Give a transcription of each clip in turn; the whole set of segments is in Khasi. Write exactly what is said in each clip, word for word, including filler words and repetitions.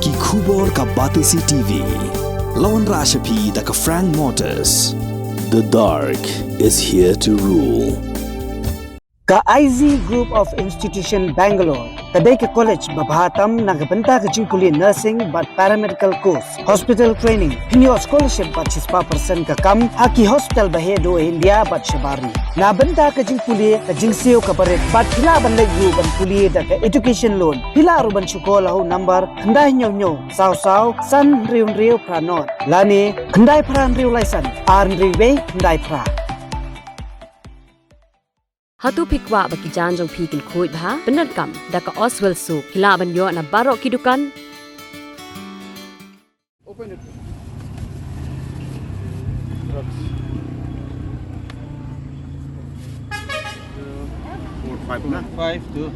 Ki khubor ka Batesi T V. La wanrah sha phi da ka Frank Motors. The dark is here to rule. Ka I Z Group of Institution Bangalore ka dei ka college ba bha tam na ka bynta ka jingpule nursing bad paramedical course, hospital training, pynïoh scholarship bad shispah percent ka kam ha ki hospital ba heh duh India bad shabar ri. Na bynta ka jingpule ka jingsiew ka barit bad phi lah ban leit ruh ban pule da ka education loan. Phi lah ruh ban shu call ha u number khyndai hynñiew hynñiew saw saw san hynriew hynriew phra nod lane khyndai phra hynriew lai san ar hynriew wei khyndai phra. Hato phi kwah ba ki jaiñ jong phi kin khuid bha? Pyndonkam da ka Oswell Soap. Phi lah ban ïoh na baroh ki dukan. Open it. Four, five na? Five, two.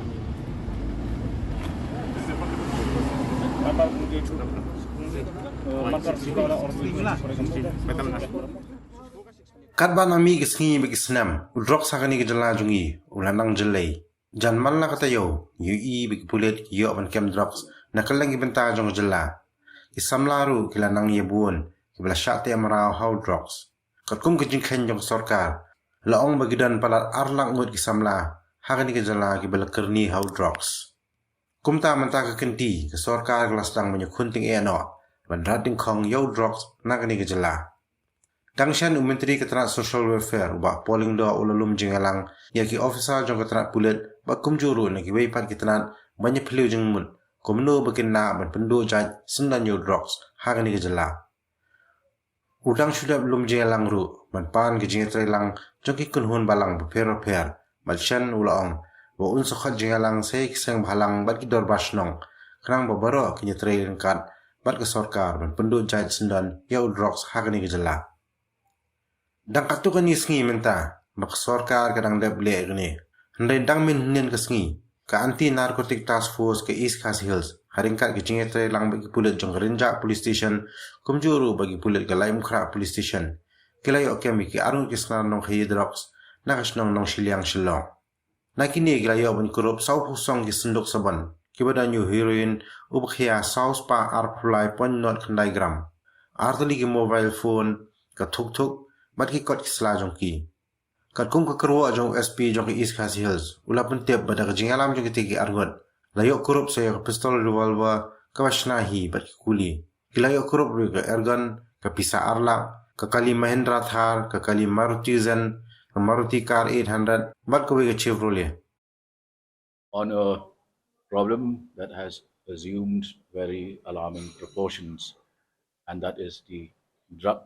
Katba nang mih ki sngi bad ki snem, u drugs ha kane ka jylla jong ngi u la nang jyllei. Jan man la ka taïew, ngi ïohi ba ki pulit ki ïoh ban kem drugs na kylleng ki bynta jong ka jylla. Ki samla ruh ki la nang ïa bun kiba la shah teh mraw ha u drugs. Katkum ka jingkheiñ jong ka sorkar, la ong ba ki don palat ar lak ngut ki samla ha kane ka jylla kiba la kyrni ha u drugs. Kumta mynta ka kynti, ka sorkar ka la sdang ban ïakhun tyngeh noh ban rat dyngkhong ïa u drugs na kane ka jylla. Dang shen, u Myntri ka tnat Social Welfare, u Bah Paul Lyngdoh, u la lum jingïalang ïa ki officer jong ka tnat pulit bad kumjuh ruh na kiwei pat ki tnat ban ïaphylliew jingmut kumno ba kin lah ban pynduh jait syndon ïa u drugs ha kane ka jylla. U dang shu dep lum jingïalang ruh ban pan ka jingïatreilang jong ki kynhun balang bapher bapher. Bad shen u la ong ba un sa khot jingïalang sa ïa ki seng bhalang bad ki dorbar shnong khnang ba baroh kin ïatrei ryngkat bad ka sorkar ban pynduh jait syndon ïa u drugs ha kane ka jylla. Dang katto katne sngi mynta ba ka sorkar ka dang dep leh kane. Hynrei dang mynhynnin ka sngi, ka Anti Narcotic Task Force ka East Khasi Hills, ha ryngkat ka jingïatreilang bad ki pulit jong ka Rynjah Police Station, kumjuh ruh bad ki pulit ka Laitumkhrah Police Station, ki la ïoh kem ïa ki arngut ki snar nongkhaïi drugs na ka shnong Nongshiliang, Shillong. Na kine ki la ïoh ban kurup sawphew song ki synduk sabon kiba don ïa u heroin uba khia saw spah arphew lai point nod khyndai gram, ar tylli ki mobile phone, ka thukthuk bad ki kot ki sla jong ki. Katkum ka kyrwoh jong u S P jong ka East Khasi Hills, u la pyntip ba da ka jingïalam jong kitei ki arngut, la ïoh kurup sa ïa ka pistol revolver kaba shna hi bad ki kuli. Ki la ïoh kurup ruh ïa ka airgun, ka pisa ar lak, ka kali Mahindra Thar, ka kali Maruti Zen, ka Maruti car eight hundred bad kawei ka Chevrolet. On a problem that has assumed very alarming proportions, and that is the drug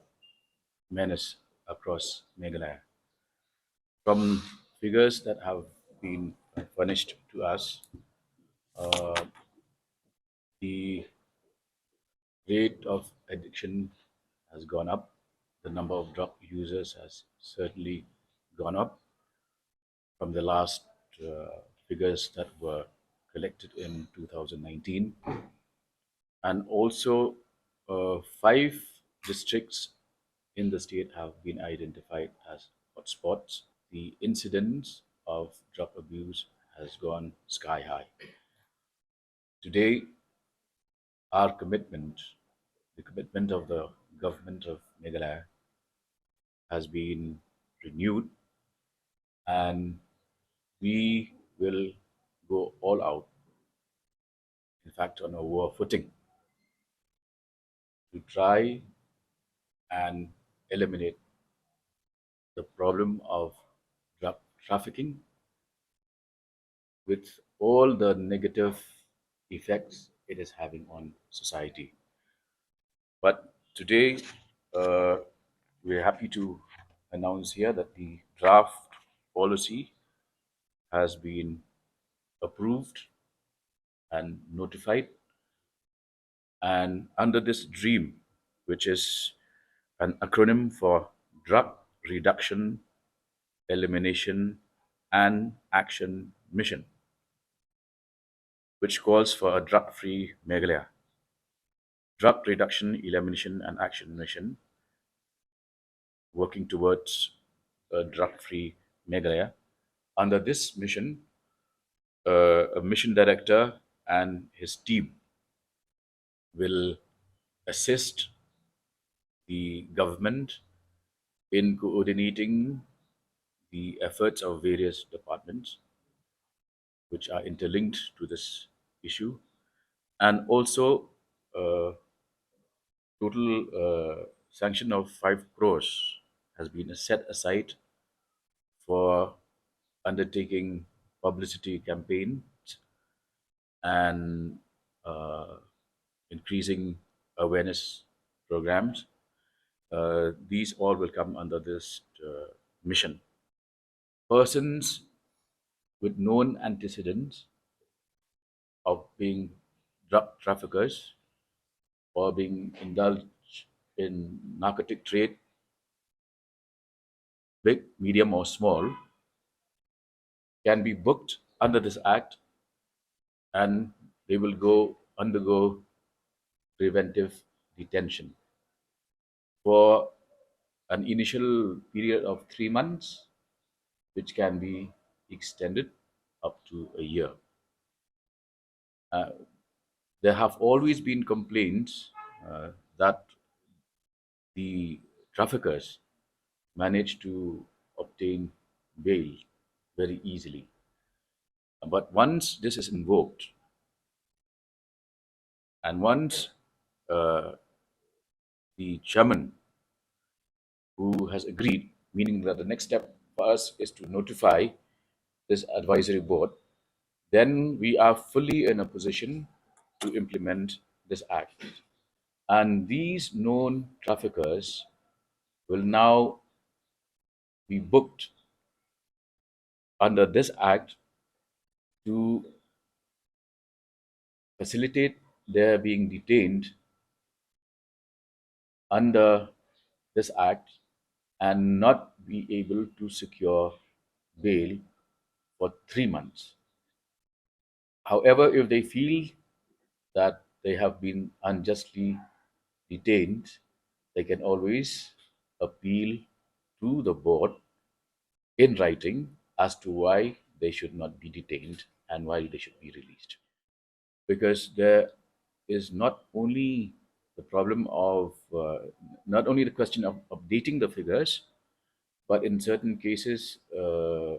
menace across Meghalaya. From figures that have been furnished to us, uh, the rate of addiction has gone up. The number of drug users has certainly gone up from the last, uh, figures that were collected in two thousand nineteen. And also, uh, five districts in the state have been identified as hotspots. The incidence of drug abuse has gone sky high. Today, our commitment, the commitment of the government of Meghalaya, has been renewed, and we will go all out, in fact, on a war footing, to try and eliminate the problem of drug trafficking with all the negative effects it is having on society. But today, uh, we're happy to announce here that the draft policy has been approved and notified. And under this DREAM, which is an acronym for Drug Reduction, Elimination, and Action Mission, which calls for a drug-free Meghalaya. Drug Reduction, Elimination, and Action Mission, working towards a drug-free Meghalaya. Under this mission, uh, a mission director and his team will assist the government in coordinating the efforts of various departments which are interlinked to this issue, and also a total uh, sanction of five crores has been set aside for undertaking publicity campaigns and uh, increasing awareness programs. Uh, these all will come under this uh, mission. Persons with known antecedents of being drug traffickers or being indulged in narcotic trade, big, medium, or small, can be booked under this act, and they will go undergo preventive detention for an initial period of three months, which can be extended up to a year. Uh, there have always been complaints uh, that the traffickers manage to obtain bail very easily. But once this is invoked, and once uh, the chairman who has agreed, meaning that the next step for us is to notify this advisory board, then we are fully in a position to implement this act. And these known traffickers will now be booked under this act to facilitate their being detained under this act and not be able to secure bail for three months. However, if they feel that they have been unjustly detained, they can always appeal to the board in writing as to why they should not be detained and why they should be released. Because there is not only the problem of uh, not only the question of updating the figures, but in certain cases, uh,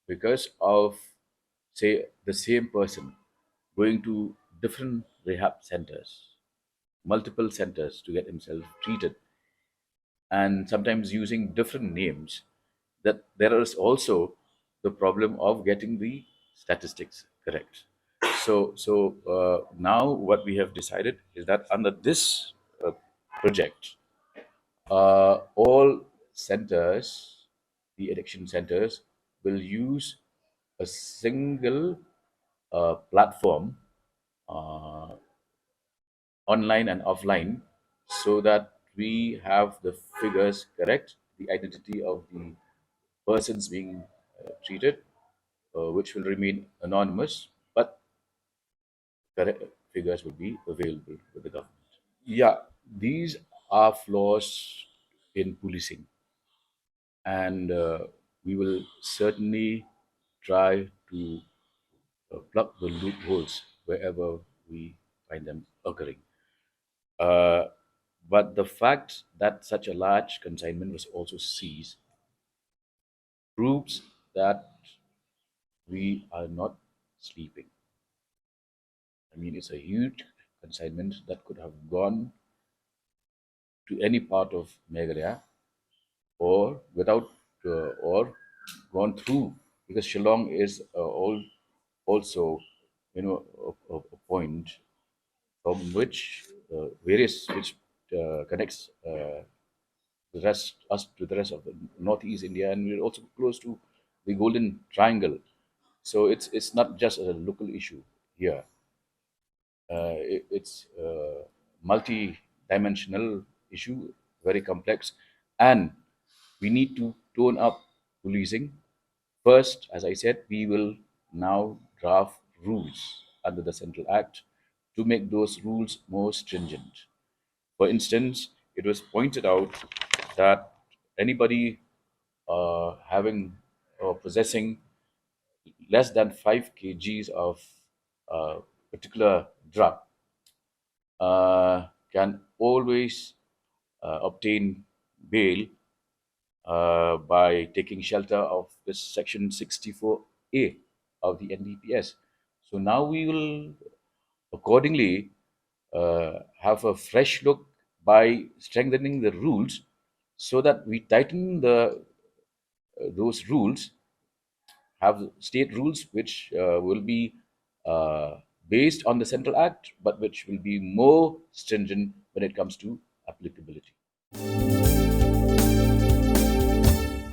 because of, say, the same person going to different rehab centers, multiple centers to get himself treated, and sometimes using different names, that there is also the problem of getting the statistics correct. So, so uh, now what we have decided is that under this uh, project, uh, all centers, the addiction centers, will use a single uh, platform, uh, online and offline, so that we have the figures correct, the identity of the persons being uh, treated, uh, which will remain anonymous, but correct figures will be available with the government. Yeah, these are flaws in policing, and uh, we will certainly try to uh, plug the loopholes wherever we find them occurring. Uh, but the fact that such a large consignment was also seized proves that we are not sleeping. I mean, it's a huge consignment that could have gone to any part of Meghalaya or without uh, or gone through, because Shillong is uh, all, also, you know, a, a point from which uh, various which uh, connects uh, the rest us to the rest of the northeast India, and we're also close to the Golden Triangle. So it's it's not just a local issue here. Uh, it, it's a multi-dimensional issue, very complex, and we need to tone up policing. First, as I said, we will now draft rules under the Central Act to make those rules more stringent. For instance, it was pointed out that anybody uh, having or possessing less than five kgs of a particular drug uh, can always uh, obtain bail uh, by taking shelter of this section sixty-four A of the N D P S. So now we will accordingly uh, have a fresh look by strengthening the rules so that we tighten the uh, those rules, have state rules which uh, will be uh, based on the Central Act, but which will be more stringent when it comes to applicability.